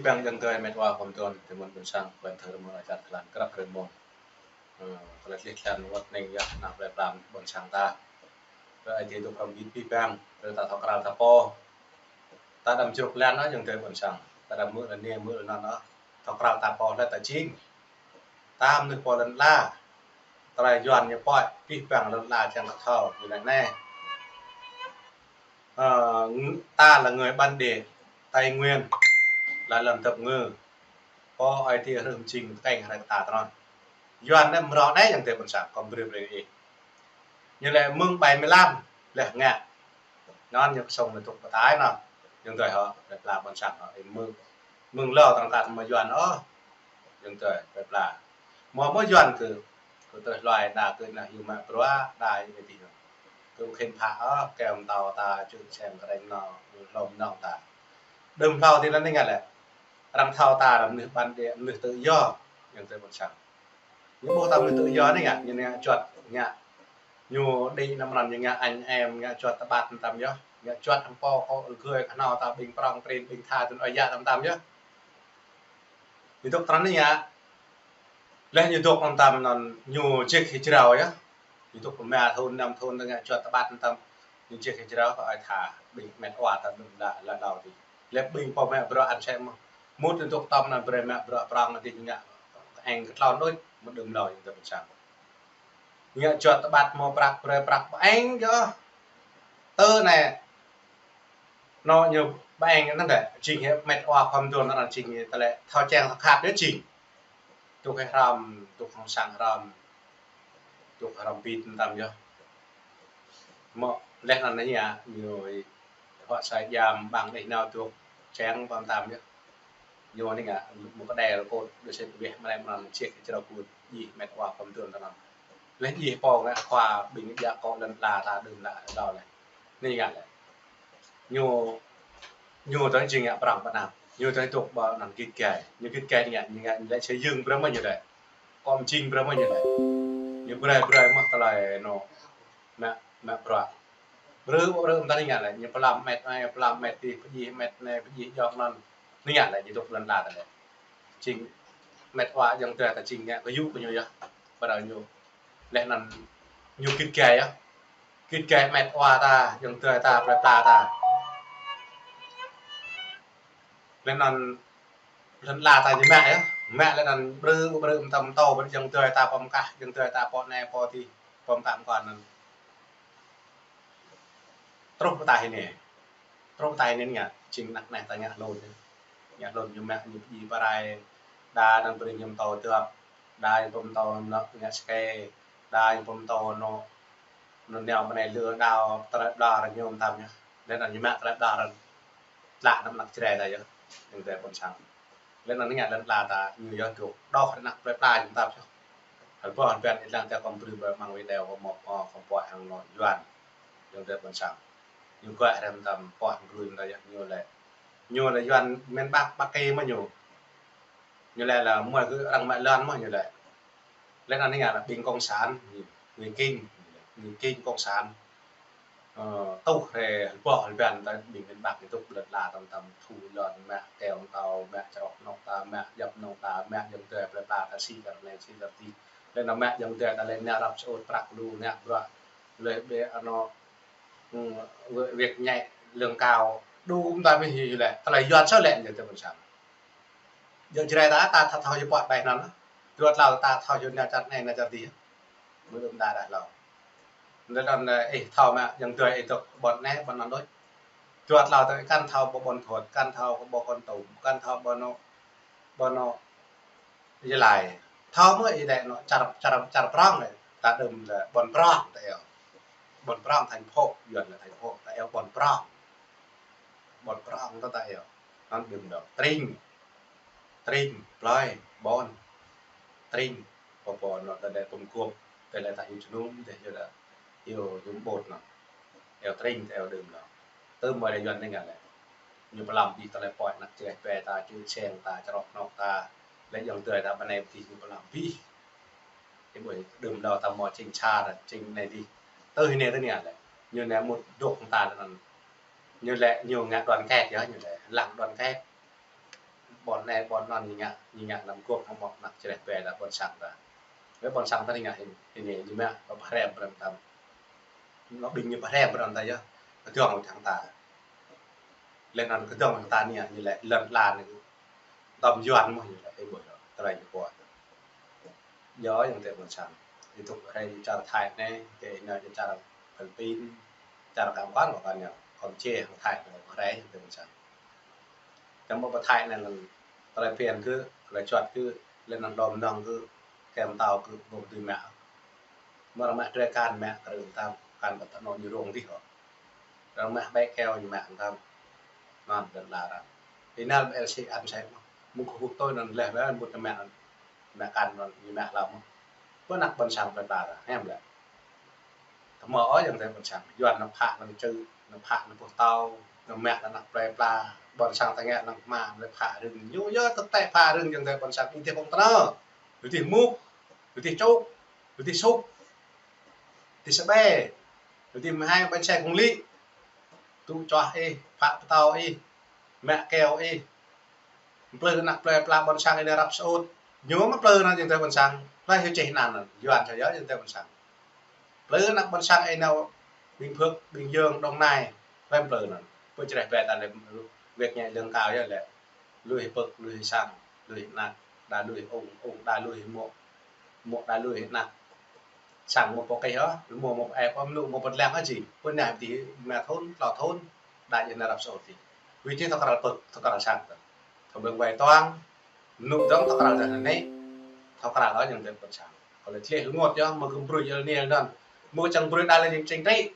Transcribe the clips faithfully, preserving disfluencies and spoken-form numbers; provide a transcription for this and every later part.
Yang, yang tơi met wa khom tuan, tơmŭn ƀôn sang, ƀôn thơ rơmô, ačat klan, krăp rơmô. Ơ, kơ lĕ tlih klan wơ̆t neng yah, nă plơi pla ƀôn sang ta. Kơ ai tiê dŏ hrŏm bit pih pang, kơ ta thâo krao ta pô. Ta đăm čruk lan ôh, yang tơi ƀôn sang. Ta đăm mơ̆ lĕ ne, mơ̆ lĕ non ôh. Thâo krao ta pô lĕ ta jing. Ta mơnuih pô lăn ala. Tơlơi Yuan ñu pơhiăp, pih pang lăn ala čang kơ thâo, ñu lĕ ne. Ơ, ng-, ta là người bản địa Tây Nguyên, là dân tộc Ngư. Pô ai tiê hrŏm jing tơkeng hrơi ta tơnăn. Yuan anai mrâo anai yang tơi ƀôn sang, khom brơi brơi ih. Ñu lĕ mơ̆ng bảy mươi lăm lĕ ngă. Anŭn ñu kơsong lĕ tŭk pơtai anŭn. Yang tơi hŏ, plơi pla ƀôn sang hŏ, ih mơ̆ng, mơ̆ng lâo tơnăn kơ mơ̆ Yuan ôh. Yang tơi, plơi pla. Mơ̆ mơ̆ Yuan kơ, kơ tơlơi hluai đa kơ nă hyu mă bruă, đa ih mơ̆ tih. Kơ khen phă ôh, kơ mơtâo ta, čư̆ čeng kơreng nô, hlom nong ta. Đưm hlâo tih lăn ning lĕ. Arăng thâo ta là mơnuih bản địa, mơnuih tự do, yang tơi ƀôn sang. Ñu ƀuh ta mơnuih tự do anai ngă, ñu ngă juăt, ngă. Ñu đĭ năm ran ñu ngă anh em, ngă juăt tơƀăt tăm tăm yơh. Ngă juăt hăng pô, kơ rơgơi kơ nô ta ƀing prong prin, ƀing tha tun ơi yă tăm tăm yơh. Ñu dŏ tơnăn anai ngă. Lĕ ñu dŏ tăm tăm anŭn ñu jĕk hĭ jrao yơh. Ñu dŏ pơma thun, năm thun ta ngă juăt tơƀăt tăm tăm. Ñu jĕk hĭ jrao kơ ai tha, ƀing met wa ta đưm lă, lă đao tih. Lĕ ƀing pô mă bruă ăn sem mơ̆. Mŭt ñu dŏ tăm anŭn brơi mă bruă prong anŭn tih ngă eng kơ tlôn đôč, mơ̆ đưm lâo yang tơi ƀôn sang. Ngă juăt tơƀăt mơ̆ prăk brơi prăk pơ eng yơh. Tơ anai. Nô ñu pơ eng anŭn đĕ, jing hĭ met wa khom tuan anŭn jing hĭ tơlơi thâo čeng thâo khăp yơh jing. Tŭk hĭ hrŏm, tŭk hăng sang hrŏm, tŭk hrŏm bit tăm tăm yơh. Mơ̆ lĕ anŭn anai ngă, ñu hŏ sa jam ƀang đih nao tŭk čeng tăm tăm yơh. Ñu anai ngă, mơ̆ kơđai rơkôt, đơ sĕt weh mrem anŭn ček črâo kut, jih met wa khom tuan tơnăn. Lĕ jih pô ngă khua ƀing jak kơ lăn ala ta đưm lă đao lĕ. Anai ngă lĕ. Ñu, ñu tơl jing ngă prong pơ anăp. Ñu tơl tŭk ƀơi anŭn git gai. Ñu git gai anai ngă, ñu ngă lĕ xây dựng brơi mơ̆ ñu lĕ. Kơ mơjing brơi mơ̆ ñu lĕ. Ñu brơi brơi mơ̆ tơlơi nô. Mă, mă bruă. Brơi, brơi mơ̆ tơl anai ngă lĕ. Ñu pơlăm met anai, pơlăm met tih, pơjih met anai, pơjih jŏk anŭn. Anai ngă lĕ ñu dŏ lăn ala ta lĕ. Jing met wa yang tơi ta jing ngă kơ yŭ kơ ñu yơh. Pơđao ñu. Lĕ anŭn ñu git gai yơh. Git gai met wa ta, yang tơi ta, plơi pla ta. Lĕ anŭn lăn ala ta ñu mă yơh. Mă lĕ anŭn brơi, brơi mơ̆ tăm tâo, brơi yang tơi ta pơm kah, yang tơi ta pô anai pô tih, pơm tam kơ anŭn. Truh pơ ta hĭ anai. Truh pơ ta hĭ anai ngă, jing anăk anai ta ngă hlŭn. Ngă hlŭn ñu mă ñu pơjing pơrai. Đa anŭn brơi ñu pơm tâo tơp. Đa ñu pơm tâo nô ngă ske. Đa ñu pơm tâo nô, nô neo mơnai lơ đao, tơlơi đao ră ñu tăm yơh. Lĕ anŭn ñu mă tơlơi đao ră. Tlă anăp anăk Jrai ta yơh. Yang tơi ƀôn sang. Lĕ anŭn anai ngă lăn ala ta ñu yơh dŏ. Đôč anăk plơi pla ñu tăm yơh. Hơl boh hơl ƀiă ih lăng tơ khom brơi ƀơi mơ̆ng video khom mơ̆, khom pơhiăp hăng nô Yuan. Yang tơi ƀôn sang. Ñu gơ̆ hrăm tăm pơhiăp brơi ta yơh ñu lĕ. Ñu lĕ Yuan miền Bắc, Bắc Kỳ mơ̆ ñu. Ñu lĕ lĕ mơ̆ kơ arăng mă lŏn mơ̆ ñu lĕ. Lĕ anŭn anai ngă lĕ ƀing cộng sản, người Kinh, người Kinh cộng sản. Ơ, tŭ hrĕ hơl boh hơl ƀiă ta ƀing miền Bắc ñu tŭ lăn ala tăm tăm thu lŏn mă kơyâo tâo, mă črŏk nŏk ta, mă djŏp nŏk ta, mă yang tơi plơi pla ta si kơ anai si kơ tih. Lĕ anŭn mă yang tơi ta lĕ nao răp sơut prăk lu ngă bruă. Lĕ ƀĕ anŏ, ơ, việc nhạy lương cao đŭm ta mơ̆ hĭ lĕ. Tơlơi Yuan sơ̆ lĕ ñu tơi ƀôn sang. Yua Jrai ta, ta thâo thâo yua pơhiăp ƀai anŭn. Yua tlâo ta thâo yua nao čar anai, nao čar tih. Mơ̆ đưm đă đă hlâo. Lĕ anŭn, ơ, ih thâo mă, yang tơi ih dŏ ƀôn anai, ƀôn anŭn đôč. Yua tlâo ta kăn thâo ƀơi ƀôn Thuột, kăn thâo ƀơi Kon Tum, kăn thâo ƀơi nô, ƀơi nô Gia Lai. Thâo mơ̆ ih đĕ nô čar, čar, čar prong lĕ. Ta đưm lĕ ƀôn prong ta iâu. Ƀôn prong thành phố, Yuan lĕ thành phố, ta iâu ƀôn prong. Ƀôn prong ta ta iâu. Anŭn đưm đă. Tring. Tring, plơi, ƀôn. Tring, pô pô nô ta đĕ tŭm kuôp, ta lĕ ta hyu jơnum, ta hyu đa, hyu jơnum ƀôt nô. Iâu tring, ta iâu đưm đă. Tơm mơ̆ lĕ Yuan anai ngă lĕ. Ñu pơlăm pih tơlơi pơhiăp anăk Jrai pĕ ta, čư̆ čeng ta, črŏk nŏk ta. Lĕ yang tơi ta ƀơi anai pih ñu pơlăm pih. Ih ƀuh đưm đă ta mơ̆ čing čar, čing anai tih. Tơ hĭ anai tơ anai lĕ. Ñu anai mŭt dŏ ta anŭn. Ñu lĕ ñu ngă đoàn kết yơh, ñu lĕ lăng đoàn kết. ƀôn anai ƀôn anŭn ñu ngă, ñu ngă năm gŏp hăng ƀôn anăk čơreh ƀe đa ƀôn sang ta. Wơ̆t ƀôn sang ta ñu ngă hĭ, hĭ ñu mă pơhrăm pơhrăm tam. Ñu ƀing ñu pơhrăm pơhrăm ta yơh. Kơdơ̆ng hăng ta. Lĕ anŭn kơdơ̆ng hăng ta ñu, ñu lĕ lŏn la ñu. Tơm Yuan mơ̆ ñu lĕ ih ƀuh yơh. Tơlơi ñu pô. Yơh, ayŏng adơi ƀôn sang. Ih tŭk rai čar Thái anai, kơ ih nao čar Philippin, čar kam kăn kơ kăn yơh. Kơm či hăng Thái anai kơ rai ayŏng adơi ƀôn sang. Tơm ƀơi Thái anai lĕ tơlơi phiăn kơ, tơlơi juăt kơ, lĕ anŭn đom nong kơ, kem tao kơ, ƀu dưi mă. Mơ̆ arăng mă drơi kan mă, kơ rơ̆ng tam, kan ƀă tơnŏ ñu rông dih hŏ. Arăng mă ƀĕ keo ñu mă tam. Anŭn lŏn la arăng. Ih nao ƀơi L C ăn sai mơ̆. Mơ̆ng kơ hŭt tui anŭn leh leh mŭt mă anŭn. Mă kan anŭn ñu mă lăm mơ̆. Ƀơi anăk ƀôn sang plơi pla arăng. Hiam lĕ. Tơma ôh ayŏng adơi ƀôn sang. Yuan anŭn phă anŭn čư, anŭn phă anŭn pơtao, anŭn mă anŭn plơi pla. Ƀôn sang ta ngă anŭn mă anŭn phă rơ̆ng. Ñu yơh tơtĕ phă rơ̆ng ayŏng adơi ƀôn sang. Ih tih kông tơnơ. Ih tih mŭk. Ih tih čŭk. Ih tih sŭk. Ih tih sơbe. Ih tih mơhai ƀañ sai kông lĭ. Tŭ čoh ih, phă pơtao ih, mă keo ih. Plư anăk plơi pla ƀôn sang ih nao răp sơut. Ñu mă plư anŭn ayŏng adơi ƀôn sang. Plơi hyu čih anăn anŭn. Yuan sa yơh ayŏng adơi ƀôn sang. Plư anăk ƀôn sang ih nao ƀing Phước, ƀing Yơng, Đồng Nai. Plơi plư anŭn. Pơ čơreh ƀe ta lĕ wek ñai lưng cao yơh lĕ. Lui hĭ pơk, lui hĭ sang, lui hĭ anăk, đa lui hĭ ung, ung đa lui hĭ mô̆, mô̆ đa lui hĭ anăk. Sang mơ̆ pơkeh hă, mơ̆ mơ̆ pơep, mơ̆ mơ̆ pơdlăng hă či. Pơ anai ti mă thun, tlâo thun, đa jing nao răp sơut ti. Wĭ ti thâo krăl pơk, thâo krăl sang tơ. Thâo ƀơ̆ng wai toang, mơnuih dŏng thâo krăl tơ anai, thâo krăl hă ayŏng adơi ƀôn sang. Kơ lĕ tleh rơngot yơh, mơ̆ kơ brơi yơh anai anŭn. Mơ̆ čang brơi đa lĕ jing chính trị.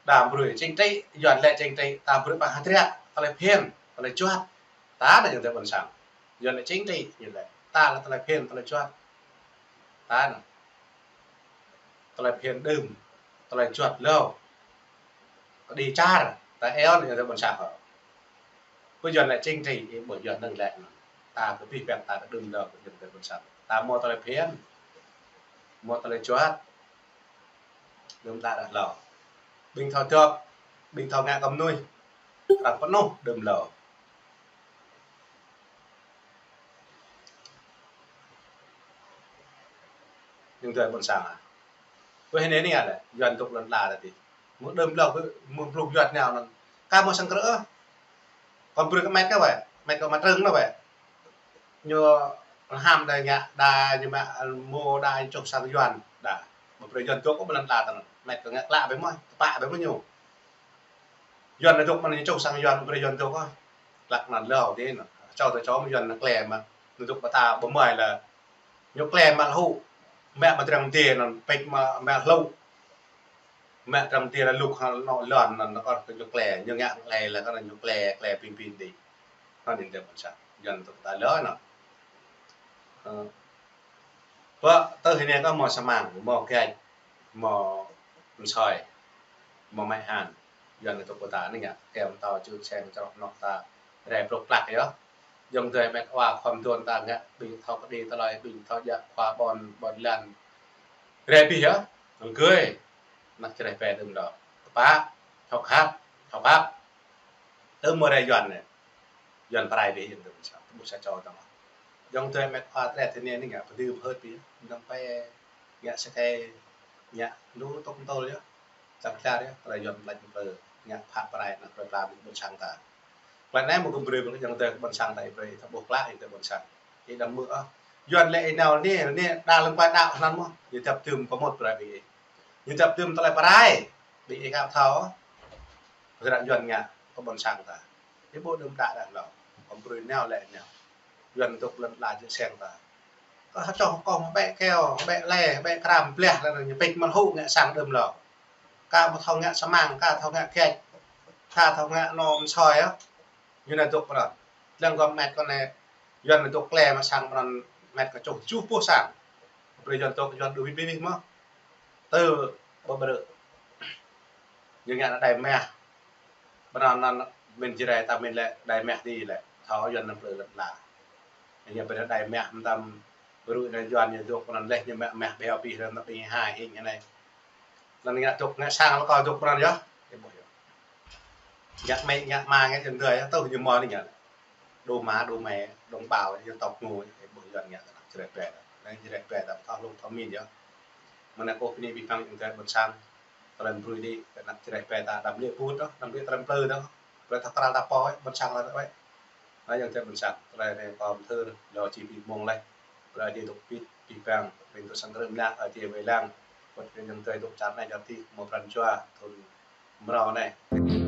Đa brơi chính trị, Yuan lĕ chính trị, ta brơi pơhơdră, tơlơi phiăn, tơlơi juăt. Ta anŭn ayŏng adơi ƀôn sang. Yuan lĕ chính trị, ñu lĕ. Ta lĕ tơlơi phiăn, tơlơi juăt. Ta anŭn. Tơlơi phiăn đưm, tơlơi juăt hlâo. Kơđi čar, ta eo anŭn ayŏng adơi ƀôn sang hŏ. Kơ Yuan lĕ chính trị, ih ƀuh Yuan anŭn lĕ. Ta kơ pih pek ta kơ đưm hlâo kơ ayŏng adơi ƀôn sang. Ta mơ̆ tơlơi phiăn, mơ̆ tơlơi juăt. Đưm đă đă hlâo. Ƀing thâo dŏp, ƀing thâo ngă kơ mơnuih. Arăng pơnuh đưm hlâo. Ayŏng adơi ƀôn sang ah. Wơ̆t anai anai lĕ, Yuan dŏ lŏn la tơdơi. Mơ̆ đưm hlâo kơ, mơ̆ blung Yuan nao anŭn. Ka mơ̆ sang krư̆ ah. Kơ brơi kơ met kơ wơ̆t, met kơ mă trưng anŭn wơ̆t. Ñu ham đa ngă, đa ñu mă, mơ̆ đa čuh sang Yuan, đa. Mơ̆ brơi Yuan dŏ kơ ƀơi lŏn la tơnăn. Met kơ ngă klă ƀơi mơ̆, tơpă ƀơi mơ̆ ñu. Yuan anŭn dŏ mơ̆ ñu čuh sang Yuan, mơ̆ brơi Yuan dŏ kơ. Klă anŭn hlâo tơdơi anŭn. Čô tơ čô mơ̆ Yuan anŭn klĕ mă. Anŭn dŏ ƀơi ta ƀơi mơi lĕ. Ñu klĕ mă hlŭ. Mă mă trang tê anŭn, pĕč mă, mă hlŭ. Mă trang tê lĕ lŭk hă anŭn lŏn anŭn, anŭn kơ ñu klĕ, ñu ngă klĕ lĕ kơ ñu klĕ, klĕ pin pin tơdơi. Anŭn ayŏng adơi ƀôn sang. Yuan tŭ ta lĕ anŭn. Ơ. Pơ tơ hĭ anai kơ mơ̆ samang, mơ̆ kĕč, mơ̆ mơsơi, mơ̆ mai han. Yuan tŭ pơta anai ngă, kem tao čut seng črŏk nŏk ta, rai pluk plak yơh. Ayŏng adơi met wa khŏm dŏn ta ngă, ƀing thâo kơđi tơlơi, ƀing thâo djă khua ƀôn, ƀôn lan. Rai pih yơh, anŭn gơi. Anăk čơreh ƀe đưm hlâo. Tơpă, thâo khăp, thâo pap. Tơ mơ̆ rai Yuan anai. Yuan pơrai pih ayŏng adơi ƀôn sang, tơƀuh sa čô tơ̆ng. Ayŏng adơi met wa trĕt tơ anai anai ngă pơdưm hơ̆t pih, mơ̆ng pĕ, ngă sơkai, ngă lu tŏk tơl yơh. Tơ̆ng klar yơh, tơlơi Yuan plĕč plơi, ngă phă pơrai anăk plơi pla ƀing ƀôn sang ta. Klă anai mơ̆ kơ brơi ƀing ayŏng adơi ƀôn sang ta ih brơi, ta ƀuh klă ayŏng adơi ƀôn sang. Ih đăm mơ̆ ah. Yuan lĕ ih nao anai, anai đa lơ̆ng pơai đaŏ anŭn mơ̆, ñu dăp tơm pơmŭt pơrai ƀing ih. Ñu dăp tơm tơlơi pơrai, ƀing ih ka thâo. Pơdră Yuan ngă kơ ƀôn sang ta. Ih ƀuh đưm đă đă hlâo. Kơ brơi nao lĕ nao. Yuan dŏ lŏn la jơ̆ seng ta. Kơ hơčŏh kơ mă ƀĕ keo, ƀĕ lĕ, ƀĕ kram bleh lĕ ñu pĕč mă hlŭ ngă sang đưm hlâo. Ka mơ̆ thâo ngă samang, ka thâo ngă kĕč. Ka thâo ngă anŭn mơsơi ah. Ñu anai dŏ pơrơ̆t. Lăng gŏm met kơ anai, Yuan dŏ klĕ mă sang pơrơ̆t met kơ čuh, čuh puh sang. Brơi Yuan dŏ, Yuan đu wĭt wĭt mơ̆. Tơ ƀơ ƀrư̆. Ñu ngă anŭn đai mah. Pơrơ̆t anŭn mĭn Jrai ta mĭn lĕ đai mah tơdơi lĕ. Thâo Yuan anŭn plư lŏn la. Ñu pơrơ̆t đai mah mơtam ƀrư̆ anai Yuan ñu dŏ pơrơ̆t leh ñu mah mah ƀeo pih lĕ anŭn ƀing hai ing anai. Anŭn ngă dŏ ngă sang lĕ kơ dŏ pơrơ̆t yơh. Ih ƀuh yơh. Ngă mĕ, ngă ma, ngă jơ̆ng dơi yơh. Tơ ñu mơ̆ anai ngă. Đu má, đu mé, đồng bào dân tộc ñu, ƀu Yuan ngă tơ anăp Jrai ƀe. Anai Jrai ƀe ta thâo lông thâo min yơh. Mơ̆ng anai kâo bơni abih bang ayŏng adơi ƀôn sang, tơlơi brơi đĭ kơ anăp Jrai ƀe ta đăm lĕ put đôč, đăm lĕ tơlơi plư đôč. Brơi ta pral ta pô, ƀôn sang lĕ wĕ. Anai ayŏng adơi ƀôn sang, tơlơi anai kâo mơthưr, lŏ či ƀing mơ̆ng lĕ. Brơi Ơi Adai dŏ pit abih bang, ƀing tơ sang krưm nă, Ơi Adai wai lăng. Wơ̆t kơ ayŏng adơi dŏ čar anai čar adih, hmâo pran jua, thun mrâo anai.